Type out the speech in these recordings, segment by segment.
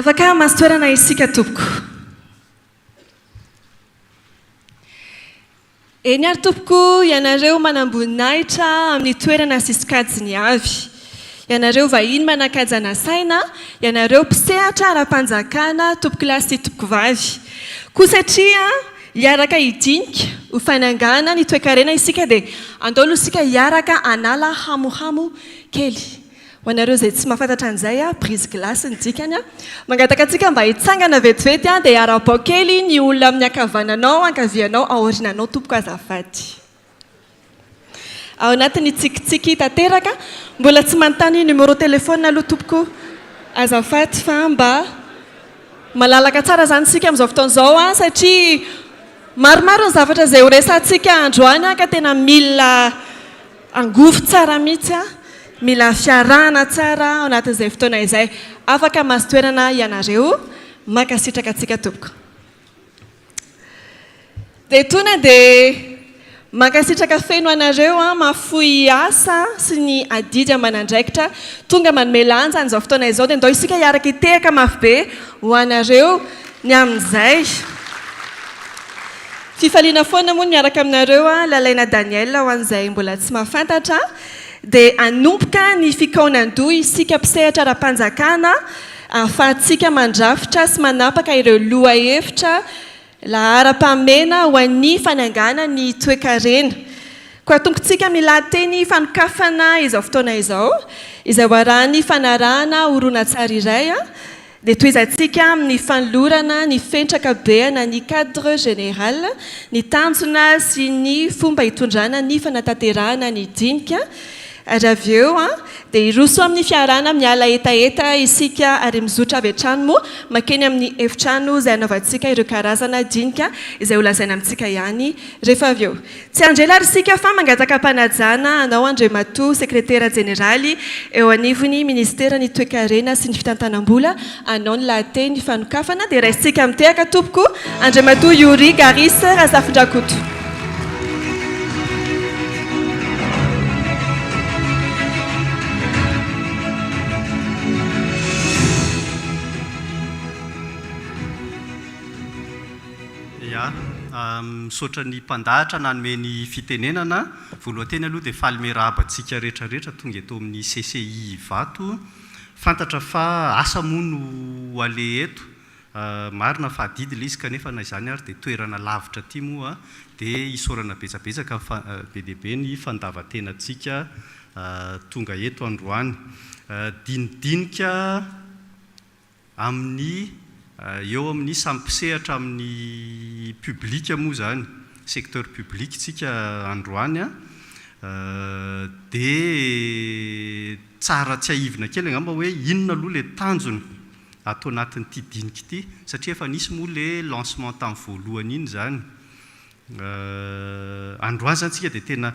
Afaka mahazo toerana isika tompoko. Eny ary tompoko, ianareo manamboninahitra amin'ny toerana sy sokajiny avy, ianareo vahiny manan-kaja nasaina, ianareo mpisehatra ara-panjakana tompokolahy sy tompokovavy. Koa satria hiaraka hidinika ho fanangana ny toekarena isika dia andao aloha isika hiaraka hanala hamohamo kely. Ho anareo izay tsy mahafantatra an'izay, brise glace ny dikany. Mangataka antsika mba hitsangana vetivety dia arabao kely ny olona amin'ny ankavananao, ankavianao, aoriananao tompoko azafady. Ao anatin'ny tsikitsiky tanteraka, mbola tsy manontany numéro téléphone aloha tompoko azafady fa mba malalaka tsara izany isika amin'izao fotoana izao satria maromaro ny zavatra izay horesahantsika androany ka tena mila Angovo tsara mihitsy a! Mila fiarahana tsara ao anatin'izay fotoana izay. Afaka mahazo toerana ianareo. Mankasitraka antsika tompoko. Dia tona dia mankasitraka feno anareo a, mahafoy asa sy ny adidy aman'andraikitra tonga manome lanja an'izao fotoana izao dia ndao isika hiaraka hitehaka mafy be ho anareo ny amin'izay. Fifaliana foana moa ny miaraka aminareo a, Lalaina Daniel ho an'izay mbola tsy mahafantatra dia hanomboka ny fikaonan-doha isika mpisehatra ara-panjakana ahafahantsika mandrafitra sy manapaka ireo lohahevitra laharam-pahamehana ho an'ny fanangana ny toekarena. Koa tongotsika amin'ny lahateny fanokafana izao fotoana izao izay ho arahan'ny fanarahana horonantsary iray Dia tohizantsika amin'ny fanolorana ny fenitra ankapobehana ny cadre général, ny tanjona sy ny fomba hitondrana ny fanatanterahana ny dinika, ary avy eo dia hiroso amin'ny fiarahana miala hetaheta isika ary mizotra avy hatrany moa mankeny amin'ny efitrano izay hanaovantsika ireo karazana dinika izay holazaina amintsika ihany rehefa avy eo. Tsy handrela ary isika fa mangataka am-panajana anao Andriamatoa Sekretera Jeneraly eo anivon'ny Minisiteran'ny Toekarena sy ny Fitantanam-bola hanao ny lahateny fanokafana dia raisintsika mitehaka tompoko Andriamatoa Youri Garisse Razafindrakoto. Ya, misaotra ny mpandahatra nanome ny fitenenana. Voalohan-teny aloha dia faly miarahaba antsika rehetra rehetra tonga eto amin'ny CCI Ivato. Fantatra fa asa moa no aleha eto. Marina fa adidy ilay izy kanefa na izany ary dia toerana lavitra aty moa dia isaorana betsabetsaka fa be dia be ny fandavan-tenantsika tonga eto androany. Dinidinika. Amin'ny eo amin'ny samy mpisehatra amin'ny public moa izany, secteur public tsika androany an, dia tsara tsiahivina kely angamba hoe inona aloha ilay tanjona ato anatin'ity dinika ity satria efa nisy moa ilay lancement tamin'ny voalohany iny izany. Androany izany tsika dia tena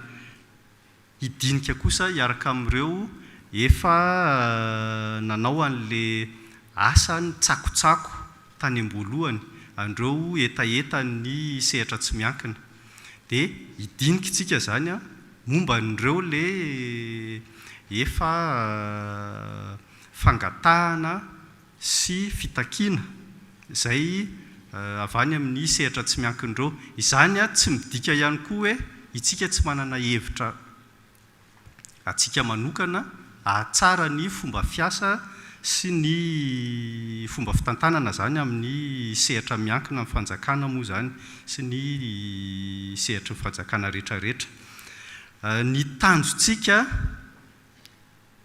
Hidinika kosa hiaraka amin'ireo efa nanao an'le asa nitsakotsako tany am-boalohany, an'ireo hetahetan'ny sehatra tsy miankina. Dia hidinika isika izany momba an'ireo le efa fangatahana sy fitakiana izay avy any amin'ny sehatra tsy miankina ireo. Izany tsy midika ihany koa hoe itsika tsy manana hevitra antsika manokana hahatsara ny fomba fiasa sy ny fomba fitantanana izany amin'ny sehatra miankina amin'ny fanjakana moa izany sy ny sehatry ny fanjakana rehetrarehetra. Ny tanjontsika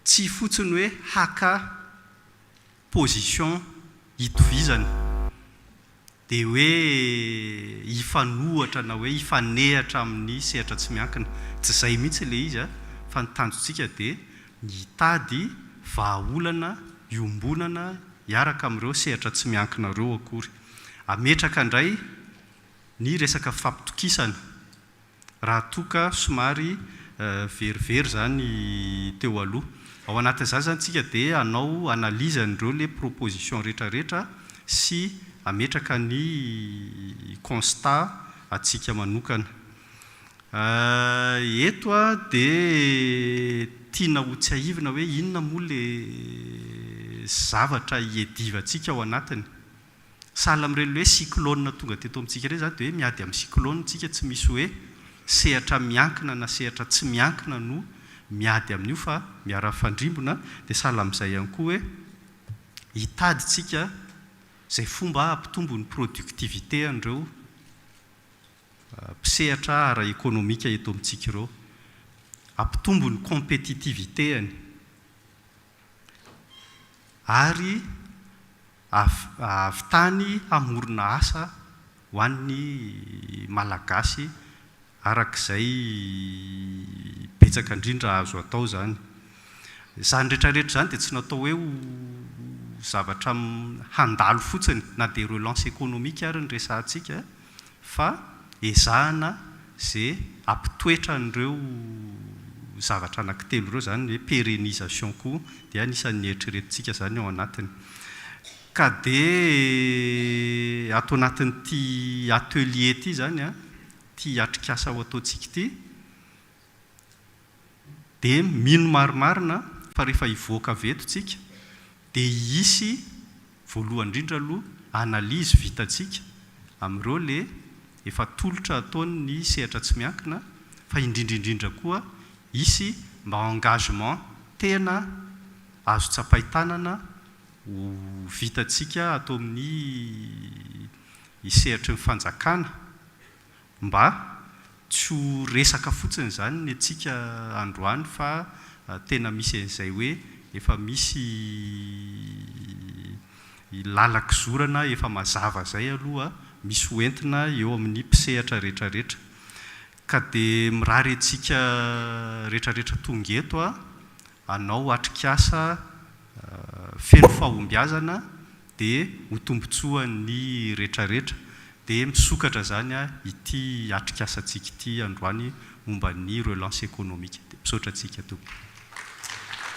tsy fotsiny hoe haka position itovizana dia hoe hifanohatra na hoe hifanehatra amin'ny sehatra tsy miankina. Tsy izay mihitsy ilay izy fa ny tanjontsika dia ny hitady vahaolana iombonana hiaraka amin'ireo sehatra tsy miankina ireo akory. Ametraka indray ny resaka fampitokisana. raha toa ka somary verivery izany teo aloha. Ao anatin'izany izany tsika dia hanao analyse an'ireo le proposition rehetra rehetra sy hametraka ny constat antsika manokana. Eto dia tiana ho tsiahivina hoe inona moa le. zavatra hiadivantsika ao anatiny. Sahala amin'ireny hoe cyclone tonga teto amintsika ireny izany dia hoe miady amin'ny cyclone isika, tsy misy hoe sehatra miankina na sehatra tsy miankina no miady amin'io fa miara-mifandrimbona, dia sahala amin'izay ihany koa hoe hitady tsika izay fomba hampitombo ny productivité an'ireo mpisehatra ara-ekonomika eto amintsika ireo, hampitombo ny compétitivité-ny ary hahavitany hamorona asa ho an'ny Malagasy araka izay betsaka indrindra azo atao izany. Izany rehetra rehetra izany dia tsy natao hoe ho zavatra handalo fotsiny na dia relance économique ary no resahantsika fa ezahana ze hampitoetra an'ireo zavatra anankitelo ireo izany, ny hoe pérennisation koa dia anisan'ny eritreretintsika izany ao anatiny. Ka dia ato anatin'ity atelier ity izany an, ity atrikasa ho ataontsika ity, dia mino marimarina fa rehefa hivoaka avy eto tsika dia hisy voalohany indrindra aloha analyse vitantsika amin'ireo le efa tolotra ataon'ny sehatra tsy miankina fa indrindra indrindra koa hisy mba engagement tena azo tsapain-tanana ho vitantsika ato amin'ny sehatry ny fanjakana mba tsy ho resaka fotsiny izany ny antsika androany fa tena misy an'izay hoe efa misy lalan-kizorana efa mazava izay aloha misy ho entina eo amin'ny mpisehatra rehetrarehetra. Ka dia mirary antsika rehetrarehetra tonga eto hanao atrikasa feno fahombiazana dia ho tombontsoan'ny retraretra dia misokatra izany ity atrikasantsika ity androany momba ny relance économique. Dia misaotra antsika tompoko.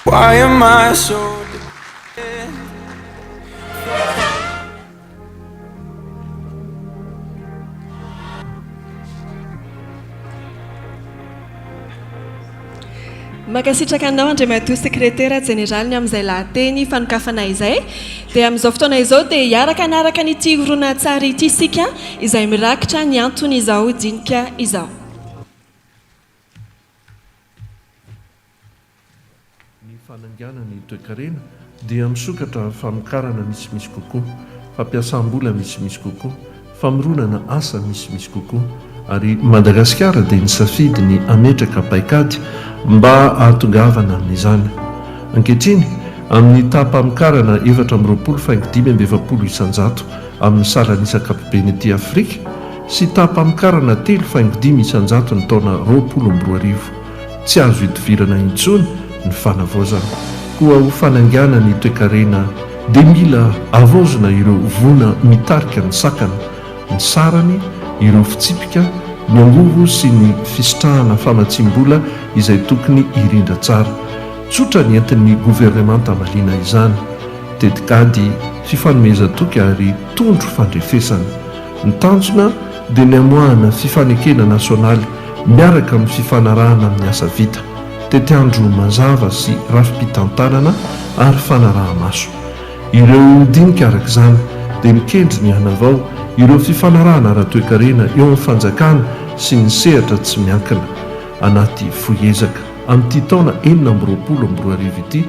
Why am I so dependent? Mankasitraka anao Andriamatoa Sekretera Jeneraly ny amin'izay lahateny fanokafana izay. Dia amin'izao fotoana izao dia hiaraka hanaraka an'ity horonantsary ity isika izay mirakitra ny anton'izao dinika izao. Ny fanangana ny toekarena dia misokatra famokarana misimisy kokoa, fampiasam-bola misimisy kokoa, famoronana asa misimisy kokoa ary Madagasikara dia nisafidy ny hametraka paikady mba hahatongavana amin'izany. Ankehitriny, amin'ny taham-pamokarana 24 faingo 45% amin'ny salan'isa ankapobeny aty Afrika sy taham-pamokarana telo faingo dimy isan-jato ny taona 2020, Tsy azo idivirana intsony ny fanavaozana. Koa ho fanangana ny toekarena dia mila havaozina ireo voina mitarika ny sakana, ny sarany, ireo fitsipika, ny angovo sy ny fisitrahana famatsiam-bola izay tokony hirindra tsara. Tsotra ny entin'ny governemanta hamaliana izany, tetikady, fifanomezan-toky ary tondro fandrefesana. Ny tanjona dia ny hamoahana fifanekena nasionaly miaraka amin'ny fifanarahana amin'ny asa vita, tetiandro mazava sy rafi-pitantanana ary fanaraha-maso. Ireo dinika araka izany dia mikendry ny hanavao ireo fifanarahana ara-toekarena eo amin'ny fanjakana sy ny sehatra tsy miankina anaty fohy ezaka. Amin'ity taona 2026 ity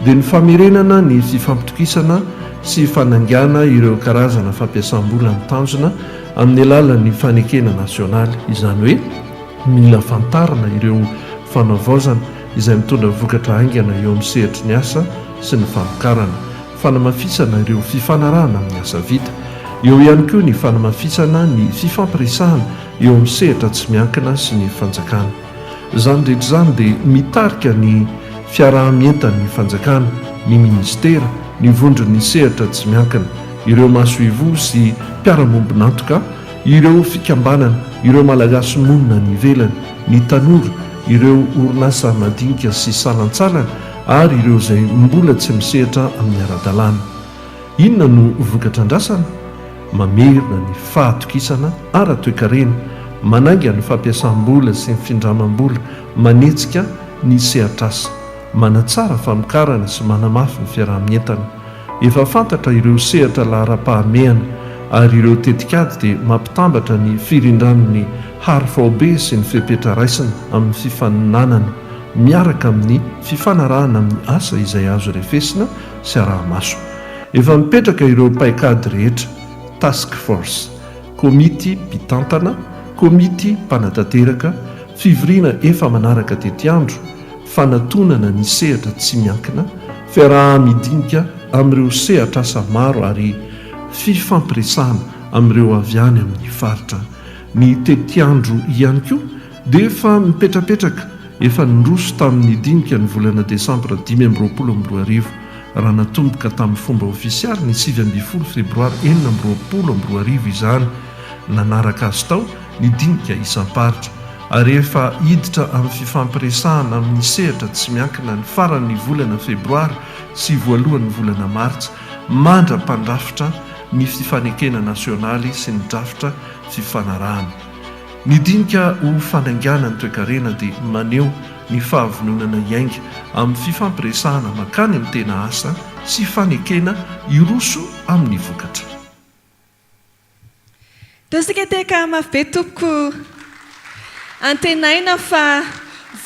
dia ny famerenana ny fifampitokisana sy fanangana ireo karazana fampiasam-bola ny tanjona amin'ny alalan'ny fanekena nasionaly, izany hoe mila fantarina ireo fanavaozana izay mitondra vokatra haingana eo amin'ny sehatry ny asa sy ny famokarana, fanamafisana ireo fifanarahana amin'ny asa vita. Eo ihany koa ny fanamafisana ny fifampiresahana eo amin'ny sehatra tsy miankina sy ny fanjakana. Izany rehetra izany dia mitarika ny fiaraha-mientan'ny fanjakana, ny minisitera, ny vondron'ny sehatra tsy miankina, ireo masoivoho sy mpiara-mombon'antoka, ireo fikambanana, ireo Malagasy monina any ivelany, ny tanora, ireo orinasa madinika sy salantsalany ary ireo izay mbola tsy misehatra amin'ny ara-dalàna. Inona no vokatra andrasana? Mamerina ny fahatokisana ara-toekarena, manainga ny fampiasam-bola sy ny findramam-bola, manetsika ny sehatr'asa, manatsara famokarana sy manamafy ny fiaraha-mientana. Efa fantatra ireo sehatra laharam-pahamehana ary ireo tetikady dia mampitambatra ny firindran'ny hary faobe sy ny fepetra raisina amin'ny fifaninanana miaraka amin'ny fifanarahana amin'ny asa izay azo refesina sy araha-maso. Efa mipetraka ireo paikady rehetra, task force, komity mpitantana, komity mpanatanteraka, fivoriana efa manaraka tetiandro, fanatonana ny sehatra tsy miankina, fiaraha-midinika amin'ireo sehatr'asa maro ary fifampiresahana amin'ireo avy any amin'ny faritra. Ny tetiandro ihany koa dia efa mipetrapetraka, efa niroso tamin'ny dinika ny volana desambra 2025, raha natomboka tamin'ny fomba ofisialy ny 19 febroary 2026 izany, nanaraka azy tao ny dinika isam-paritra. Ary efa hiditra amin'ny fifampiresahana amin'ny sehatra tsy miankina ny faran'ny volana febroary sy voalohan'ny volana martsa mandra-pandrafitra ny fifanekena nasionaly sy ny drafitra fifanarahana. Ny dinika ho fanaingana ny toekarena dia maneho ny fahavononana hiainga amin'ny fifampiresahana mankany amin'ny tena asa sy fanekena hiroso amin'ny vokatra. Tosika tehaka mafy be tompoko. Antenaina fa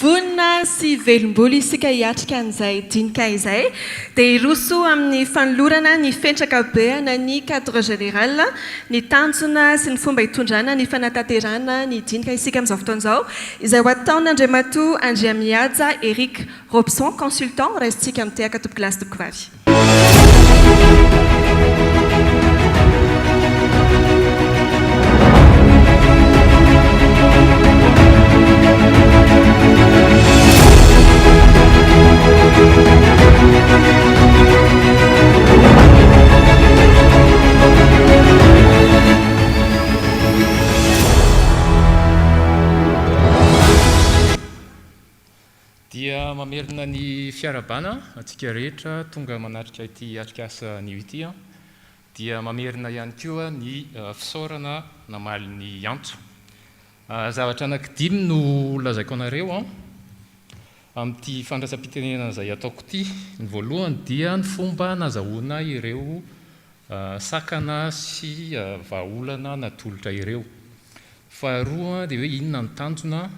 vonona sy velom-bolo isika hiatrika an'izay dinika izay. Dia hiroso amin'ny fanolorana ny fenitra ankapobehana ny cadre général, ny tanjona sy ny fomba hitondrana ny fanatanterahana ny dinika isika amin'izao fotoana izao, izay ho ataon'Andriamatoa Andriamihaja Eric Robson, consultant, raisintsika mitehaka tompokolahy sy tompokovavy. Dia mamerina ny fiarahabana antsika rehetra tonga manatrika ity atrikasa anio ity an. Dia mamerina ihany koa ny fisaorana namaly ny antso. Zavatra anankidimy no lazaiko anareo an, amin'ity fandraisam-pitenenana izay ataoko ity. Ny voalohany dia ny fomba nazahoana ireo sakana sy vahaolana natolotra ireo. Faharoa dia hoe inona ny tanjona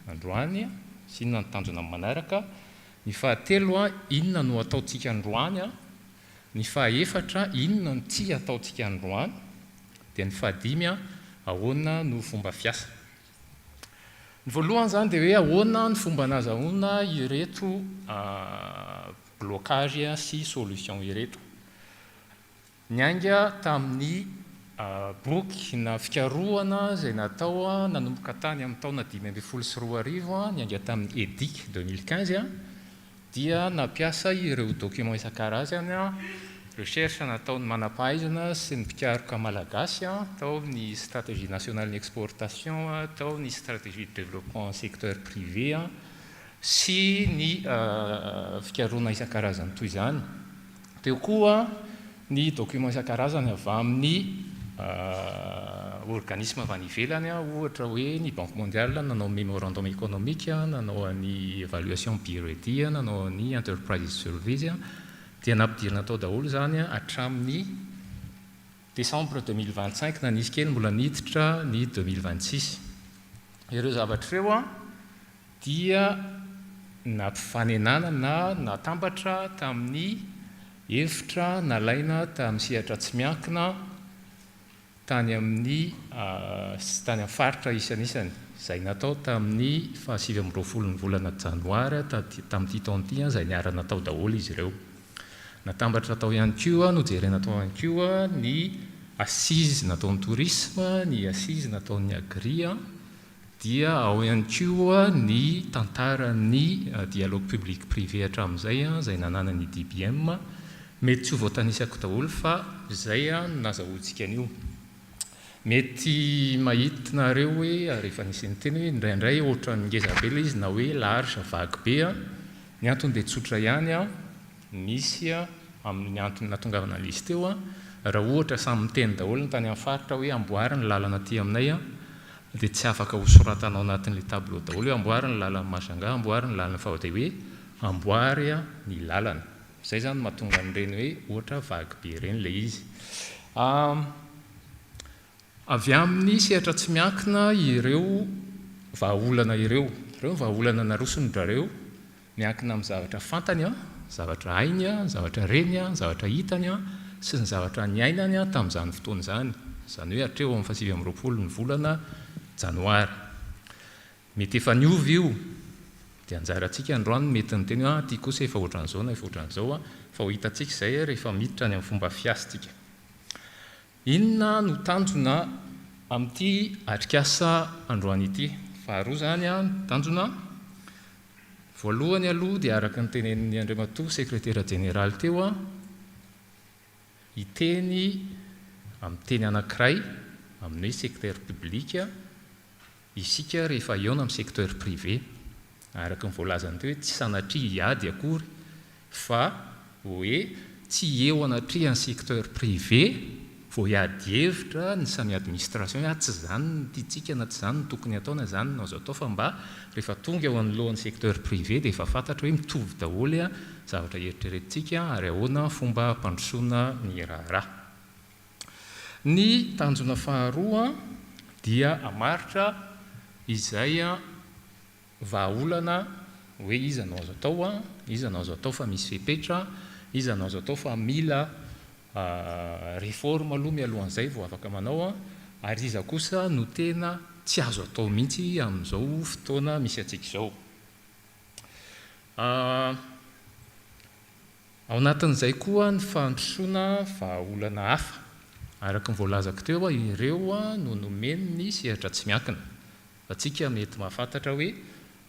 androany sy inona ny tanjona amin'ny manaraka. Ny fahatelo, inona no ataontsika androany. Ny fahaefatra, inona no tsy ataontsika androany. Dia ny fahadimy, ahoana no fomba fiasa. Ny voalohany izany dia hoe ahoana ny fomba nazahoana ireto blocage sy solution ireto. Niainga tamin'ny boky na fikarohana izay natao nanomboka tany amin'ny taona 2015, niainga tamin'ny EDIC 2015, dia nampiasa ireo documents isan-karazany, recherche nataon'ny manam-pahaizana sy ny mpikaroka malagasy, tao ny stratégie nationale ny exportation, tao ny stratégie de développement secteur privé sy ny fikarohana isan-karazany toy izany. Teo koa ny documents isan-karazany avy amin'ny organismes avy any ivelany, ohatra hoe ny Banque mondiale nanao mémorandum économique, nanao an'ny évaluation BREDI, nanao an'ny Enterprises Surveys, dia nampidirina tao daholo izany hatramin'ny décembre 2025 na nisy kely mbola niditra ny 2026. Ireo zavatra ireo dia nampifanenana na natambatra tamin'ny hevitra nalaina tamin'ny sehatra tsy miankina tany amin'ny tany amin'ny faritra isanisany, izay natao tamin'ny faha 29 ny volana janoary tamin'ity taona ity, izay niara-natao daholo izy ireo. Natambatra tao ihany koa, nojerena tao ihany koa ny assises nataon'ny tourisme, ny assises nataon'ny agri, Dia ao ihany koa ny tantaran'ny dialogue public privé hatramin'izay izay nananan'ny DBM. Mety tsy ho voatanisako daholo fa izay no nazahoantsika an'io. Mety mahita nareo hoe ary efa nisy niteny hoe indraindray ohatran'ny ngeza be ilay izy na hoe large, vague be. Ny antony dia tsotra ihany, misy amin'ny antony nahatongavana an'ilay izy teo, raha ohatra samy miteny daholo ny tany amin'ny faritra hoe amboary ny lalana aty aminay, dia tsy afaka ho soratana ao anatin'ilay tableau daholo hoe amboary ny lalan'i Majunga, amboary ny lalan'i fa dia hoe amboary ny lalana. Izay izany no mahatonga an'ireny hoe ohatra vague be ireny ilay izy. Avy amin'ny sehatra tsy miankina ireo vahaolana ireo. Ireo ny vahaolana naroson'drareo miankina amin'ny zavatra fantany, zavatra hainy, zavatra reny, zavatra hitany sy ny zavatra niainany tamin'izany fotoana izany, izany hoe hatreo amin'ny faha 29 ny volana janoary. Mety efa niova io, dia anjarantsika androany mety niteny hoe ah ity kosa efa ohatran'izao na efa ohatran'izao, fa ho hitantsika izay rehefa miditra any amin'ny fomba fiasantsika. Inona no tanjona amin'ity atrikasa androany ity? Faharoa izany ny tanjona, voalohany aloha dia araka ny tenenin'ny Andriamatoa Sekretera Jeneraly teo, hiteny amin'ny teny anankiray amin'ny hoe secteur public, Isika rehefa hihaona amin'ny secteur privé, araka ny voalazany teo hoe tsy sanatria hiady akory fa hoe tsy eo anatrehan'ny secteur privé vao hiady hevitra ny samy administration hoe ah tsy izany no tiantsika na tsy izany no tokony hatao na izany no azo atao fa mba rehefa tonga eo anoloan'ny secteur privé dia efa fantatra hoe mitovy daholo zavatra eritreretintsika ary ahoana fomba hampandrosoana ny raharaha. Ny tanjona faharoa dia hamaritra izay vahaolana hoe iza no azo atao, iza no azo atao fa misy fepetra, iza no azo atao fa mila réforme aloha mialohan'izay vao afaka manao, ary iza kosa no tena tsy azo atao mihitsy amin'izao fotoana misy antsika izao. Ao anatin'izay koa ny fandrosoana vahaolana hafa. Araka ny voalazako teo, ireo no nomen'ny sehatra tsy miankina. Fa tsika mety mahafantatra hoe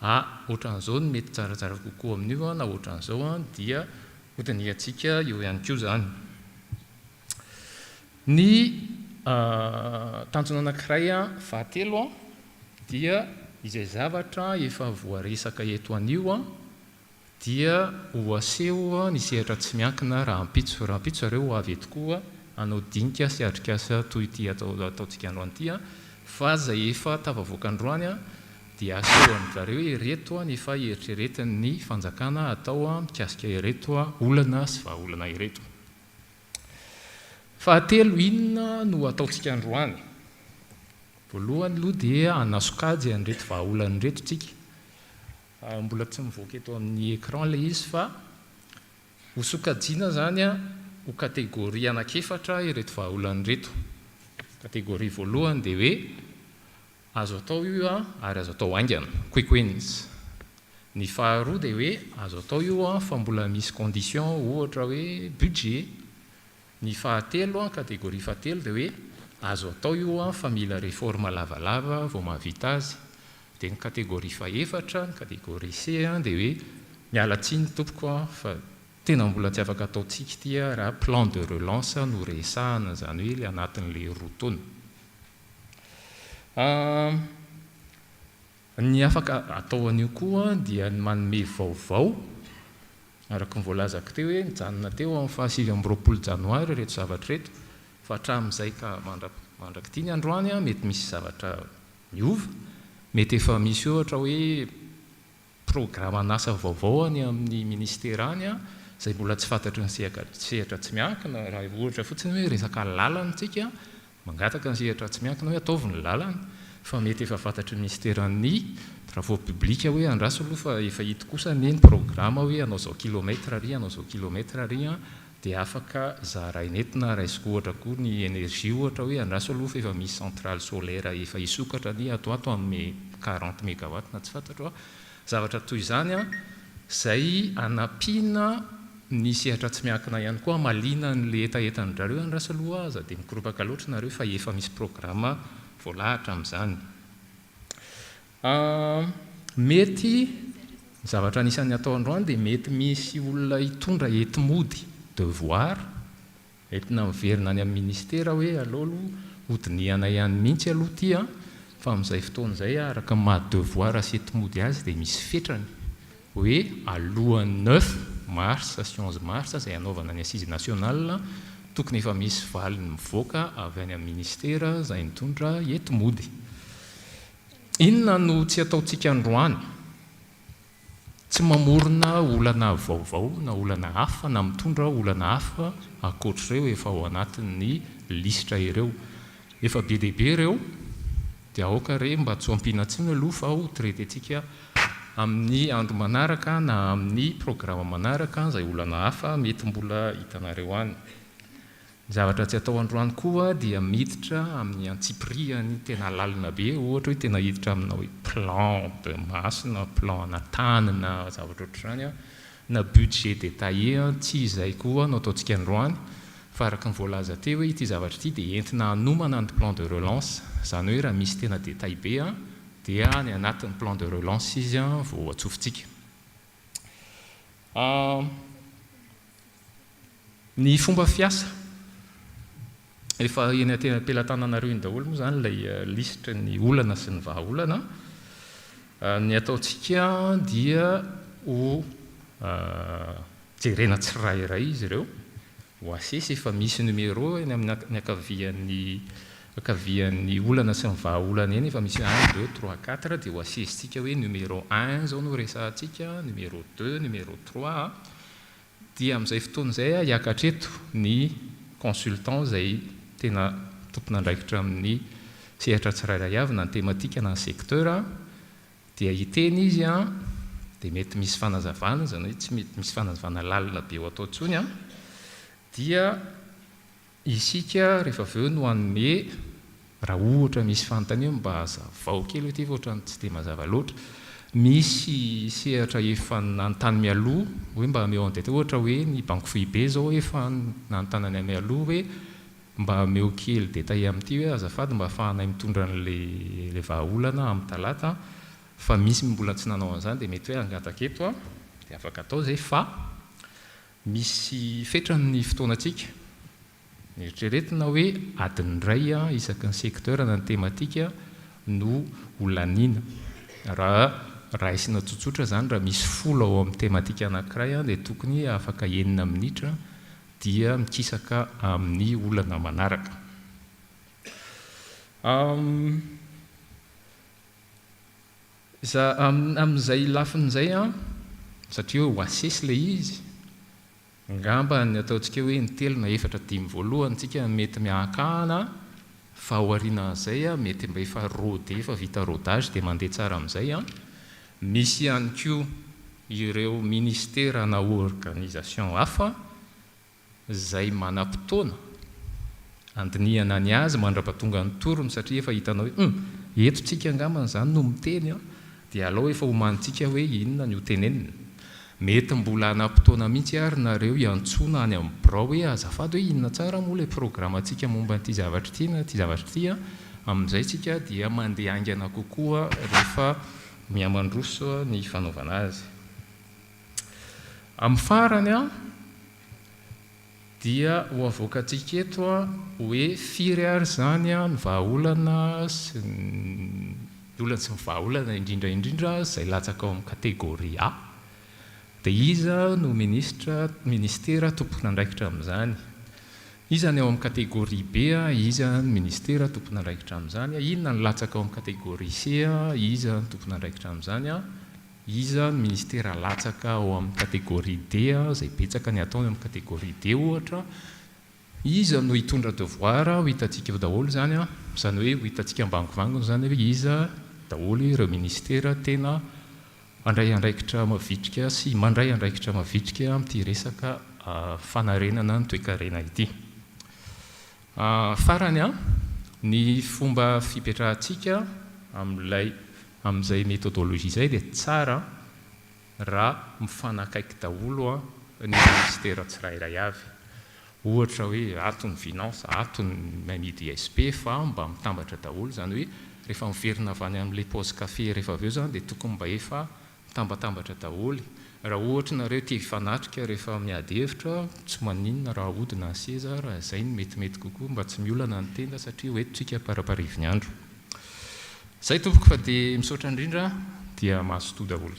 ah ohatran'izao no mety tsaratsara kokoa amin'io na ohatran'izao dia hodinihantsika eo ihany koa izany. Ny tanjona anankiray fahatelo dia izay zavatra efa voaresaka eto anio dia ho aseho ny sehatra tsy miankina rahampitso. Rahampitso zareo ho avy eto koa hanao dinika sy atrikasa toy ity ataontsika androany ity fa izay efa tafavoaka androany dia aseho an-dry zareo hoe ireto ny efa eritreretin'ny fanjakana hatao mikasika ireto olana sy vahaolana ireto. Fahatelo, inona no ataontsika androany? Voalohany aloha dia hanasokajy an'ireto vahaolana ireto tsika. Mbola tsy mivoaka eto amin'ny écran ilay izy fa ho sokajiana izany ho catégorie anankiefatra ireto vahaolana ireto. Catégorie voalohany dia hoe azo atao io ary azo atao haingana, quick wins. Ny faharoa dia hoe azo atao io fa mbola misy condition ohatra hoe budget. Ny fahatelo an, catégorie fahatelo dia hoe azo atao io an fa mila réforme lavalava vao mahavita azy. Dia ny catégorie fahefatra, ny catégorie C an, dia hoe miala tsiny tompoko an fa tena mbola tsy afaka ataontsika ity an raha plan de relance no resahana, izany hoe ilay anatin'ilay roa taona. Ny afaka atao an'io koa dia ny manome vaovao, araka ny voalazako teo hoe nijanona teo amin'ny faha 29 janoary ireto zavatra ireto, fa hatramin'izay ka mandrak'ity ny androany mety misy zavatra miova, mety efa misy ohatra hoe programan'asa vaovao any amin'ny ministera any izay mbola tsy fantatry ny sehatra tsy miankina, raha ohatra fotsiny hoe resaka lalana isika Mangataka ny sehatra tsy miankina hoe ataovy ny lalana fa mety efa fantatry ny minisiteran'ny travaux publics hoe andraso aloha fa efa ito kosa anie ny programa hoe hanao izao kilomètre ary hanao izao kilomètre ary an dia afaka zaraina eto na raisiko ohatra koa ny énergie ohatra hoe andraso aloha fa efa misy centrale solaire efa hisokatra anie ato ato amin'ny 40 mégawatt na tsy fantatro a Zavatra toy izany izay hanampiana ny sehatra tsy miankina ihany koa hamaliana an'ilay hetahetan-dry zareo andraso aloha aza dia mikoropaka loatra nareo fa efa misy programa voalahatra amin'izany. Mety ny zavatra anisan'ny atao androany dia mety misy olona hitondra enti-mody, devoir, Entina miverina any amin'ny ministera hoe aleo aloha hodinihana ihany mihitsy aloha ity an, fa amin'izay fotoana izay araka ny maha devoir sy enti-mody azy dia misy fetrany hoe alohan'ny neuf mars sy onze mars izay hanaovana ny assise nationale tokony efa misy valiny mivoaka avy any amin'ny ministera izay nitondra enti-mody. Inona no tsy ataontsika androany? Tsy mamorona olana vaovao na olana hafa na mitondra olana hafa ankoatr'ireo efa ao anatin'ny lisitra ireo. Efa be dia be ireo dia aoka re mba tsy ho ampiana intsony aloha fa ho traiter-tsika amin'ny andro manaraka na amin'ny programa manaraka izay olana hafa mety mbola hitanareo any. Ny zavatra tsy atao androany koa dia miditra amin'ny antsipirihany tena lalina be, ohatra hoe tena hiditra amina hoe plan de masse na plan ana tany na zavatra ohatr'izany na budget détaillé, tsy izay koa no ataontsika androany fa araka ny voalaza teo hoe ity zavatra ity dia entina hanomana ny plan de relance, izany hoe raha misy tena détail be dia any anatin'ny plan de relance izy vao atsofotsika. Ny fomba fiasa. Efa eny am-pelatananareo eny daholo moa izany ilay lisitry ny olana sy ny vahaolana. Ny ataontsika dia ho jerena tsirairay izy ireo, ho asesy, efa misy numéro eny amin'ny ankavian'ny ankavian'ny olana sy ny vahaolana eny, efa misy un, deux, trois, quatre, dia ho asesintsika hoe numéro un izao no resahantsika, numéro deux, numéro trois. Dia amin'izay fotoana izay hiakatra eto ny consultant izay tena tompon'andraikitra amin'ny sehatra tsirairay avy na ny thématique na ny secteur dia hiteny izy dia mety misy fanazavana, izany hoe tsy mety misy fanazavana lalina be ho atao intsony dia Isika rehefa avy eo no hanome raha ohatra misy fanontaniana mba hazavao kely hoe ity fa ohatran'ny tsy dia mazava loatra. Misy sehatra efa nanontany mialoha hoe mba ameo en détail ohatra hoe ny banky foibe izao efa nanontany anay mialoha hoe mba ameo kely détaillé amin'ity hoe azafady mba ahafahanay mitondra an'ilay vahaolana amin'ny talata fa misy mbola tsy nanao an'izany dia mety hoe hangataka eto aho dia afaka atao izay fa Misy fetrany ny fotoanantsika. Eritreretina hoe adiny iray isaky ny secteur na ny thématique no ho laniana. Raha raisina tsotsotra izany, raha misy folo ao amin'ny thématique anankiray dia tokony afaka enina minitra dia mikisaka amin'ny olana manaraka. Za amin'izay lafiny izay an, satria hoe ho asesy ilay izy, angamba ny ataontsika hoe ny telo na efatra dimy voalohany tsika mety miahakahana, fa aorianan'izay an, mety mba efa rodé, efa vita rodage dia mandeha tsara amin'izay an. Misy ihany koa ireo ministera na organisation hafa izay manam-potoana handinihana ny azy mandra-pahatonga ny tour-ny satria efa hitanao hoe hum, eto tsika angambany izany no miteny an, dia alao efa omanintsika hoe inona ny ho tenenina. Mety mbola hanam-potoana mihitsy ary nareo hiantsoana any amin'ny birao hoe azafady hoe inona tsara moa ilay programantsika momba an'ity zavatra ity na ity zavatra ity an, amin'izay tsika dia mandeha haingana kokoa rehefa mihamandroso ny fanaovana azy. Amin'ny farany dia ho avoakantsika eto hoe firy ary izany ny vahaolana sy ny olana sy ny vahaolana indrindra indrindra izay latsaka ao amin'ny catégorie A. Dia iza no minisitra, ministera tompon'andraikitra amin'izany? Iza ny ao amin'ny catégorie B, iza ny ministera tompon'andraikitra amin'izany? Inona ny latsaka ao amin'ny catégorie C, iza ny tompon'andraikitra amin'izany? Iza ny ministera latsaka ao amin'ny catégorie D izay betsaka ny ataony amin'ny catégorie D ohatra, iza no hitondra devoir ho hitantsika eo daholo izany an, izany hoe ho hitantsika ambangovangony izany hoe iza daholo ireo ministera tena handray andraikitra mavitrika sy mandray andraikitra mavitrika amin'ity resaka fanarenana ny toekarena ity. Farany an, ny fomba fipetrahantsika amin'ilay Amin'izay méthodologie izay dia tsara raha mifanakaiky daholo ny ministera tsirairay avy. Ohatra hoe ato ny finance, ato ny MIDSP fa mba mitambatra daholo. Izany hoe rehefa miverina avy any amin'ilay pause café rehefa avy eo izany dia tokony mba efa mitambatambatra daholo. Raha ohatra nareo te hifanatrika rehefa miady hevitra, tsy maninona raha ahodina ny seza raha izay no metimety kokoa mba tsy miolana ny tenda satria ho eto tsika paraparivin'ny andro. Zay tompoko fa dia misaotra indrindra dia mazotoa daholo.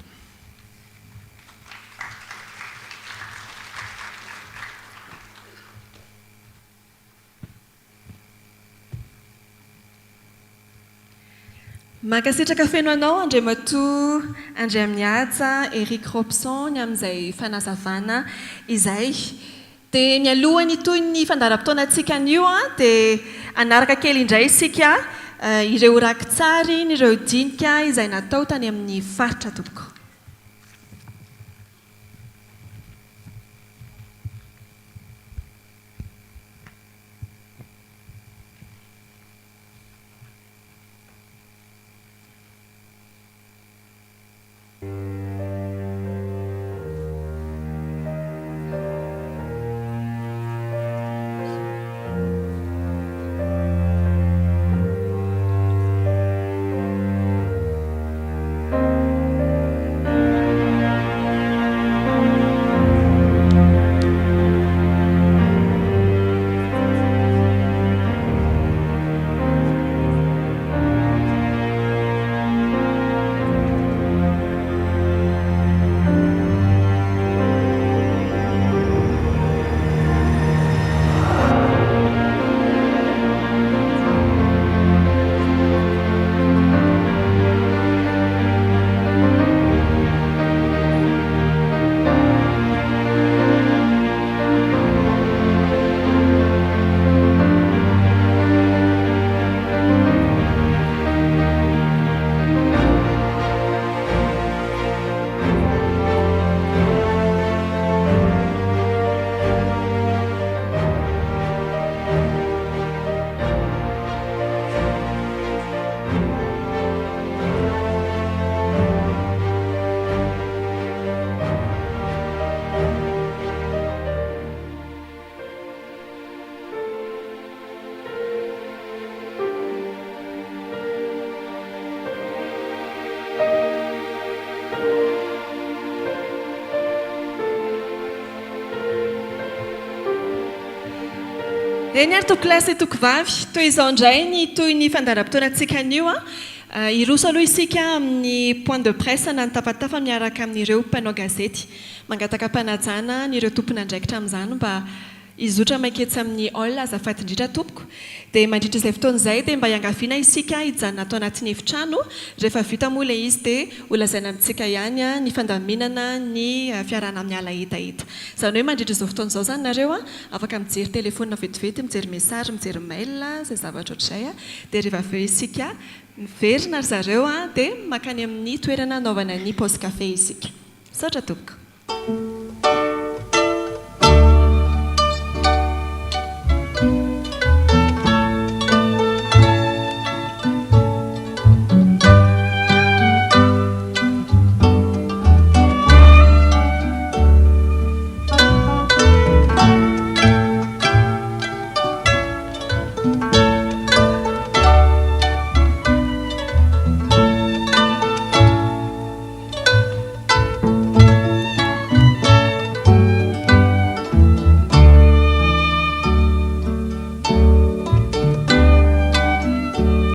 Mankasitraka feno anao Andriamatoa Andriamihaja Eric Robson ny amin'izay fanazavana izay. Dia mialohan'ny hitohy ny fandaharam-potoanantsika anio dia hanaraka kely indray isika ireo rakitsarin'ireo dinika izay natao tany amin'ny faritra tompoko. Eny ary tompokolahy sy tompokovavy, toy izao indray ny tohin'ny fandaharam-potoanantsika anio. Hiroso aloha isika amin'ny point de presse na ny tafatafa miaraka amin'ireo mpanao gazety. Mangataka am-panajana an'ireo tompon'andraikitra amin'izany mba hizotra manketsy amin'ny hall azafady indrindra tompoko. Dia mandritra izay fotoana izay dia mba iangaviana isika hijanona ato anatin'ny efitrano. Rehefa vita moa ilay izy dia ho lazaina amintsika ihany ny fandaminana ny fiarahana miala hetaheta. Izany hoe mandritra izao fotoana izao izany nareo afaka mijery telephone vetivety, mijery message, mijery mail, izay zavatra ohatr'izay. Dia rehefa avy eo isika miverina ry zareo dia mankany amin'ny toerana hanaovana ny pause café isika. Misaotra tompoko.